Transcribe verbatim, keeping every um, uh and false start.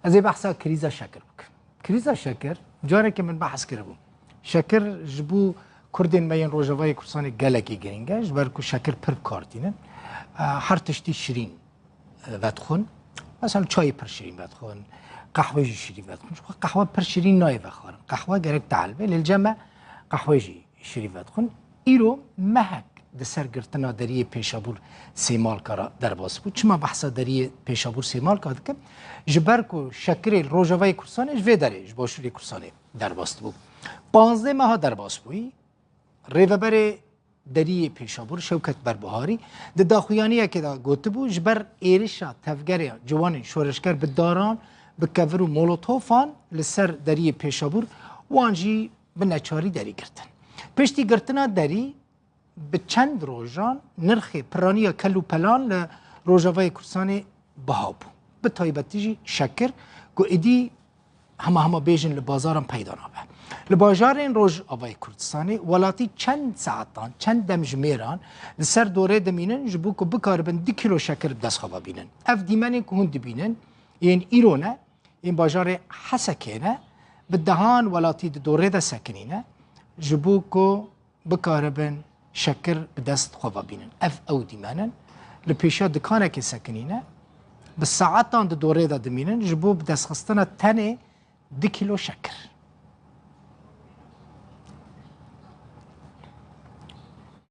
Ez ê behsa krîza şekir bikim. Krîza şekir, careke min behs kiribû. Şekir ji bo Kurdên me yên Rojavayê Kurdistanê gelekî girîng e, ji ber ku şekir pir bi kar tînin. E, her tiştî şirîn, e, vedixwin. Mesela çayê pir şirîn vedixwin, qehwe jî şirîn vedixwin. Ji xwe qehwe pir şirîn nayê vexwarin. Qehwe gerek tehil be, lê li cem me qehwe jî şirîn vedixwin. Îro mehek di ser girtina deriyê Pêşabûr Sêmalka re derbas bû. Çima behsa deriyê Pêşabûr Sêmalka dikim? Ji ber ku şekirê li Rojavayê Kurdistanê ji vê derê, ji Başûrê Kurdistanê derbas dibû. Panzdeh meha derbas bûyî. Rêveberê deriyê Pêşabûr Şewket Berbiharî di daxuyaniyekê de gotibû, ji ber êrişa tevgerê ciwanên şoreşger bi daran, bi kevir û molotofan li ser deriyê Pêşabûr wan jî bi neçarî derî girtin. Piştî girtina derî bi çend rojan nirxê piraniya kel û pelan li Rojavayê Kurdistanê biha bû. Bi taybetî jî şekir ku êdî hema hema bêjin li bazaran peyda nabe. Li bajarên Rojavayê Kurdistanê welatî çend saetan, çend demjimêran li ser dorê dimînin ji bo ku bikaribin du kîlo şekir bi dest xwe ve bînin. Ev dîmenên ku hûn dibînin yên îro ne, yên bajarê Hesekê ne, bi dehan welatî di dorê de sekinîne ji bo ku bikaribin şekir bi dest xwe ve bînin. Ev ew dîmen in. Li pêşiya dikanekê sekinîne, bi saetan di dorê de dimînin ji bo bi destxistina tenê du kîlo şekir.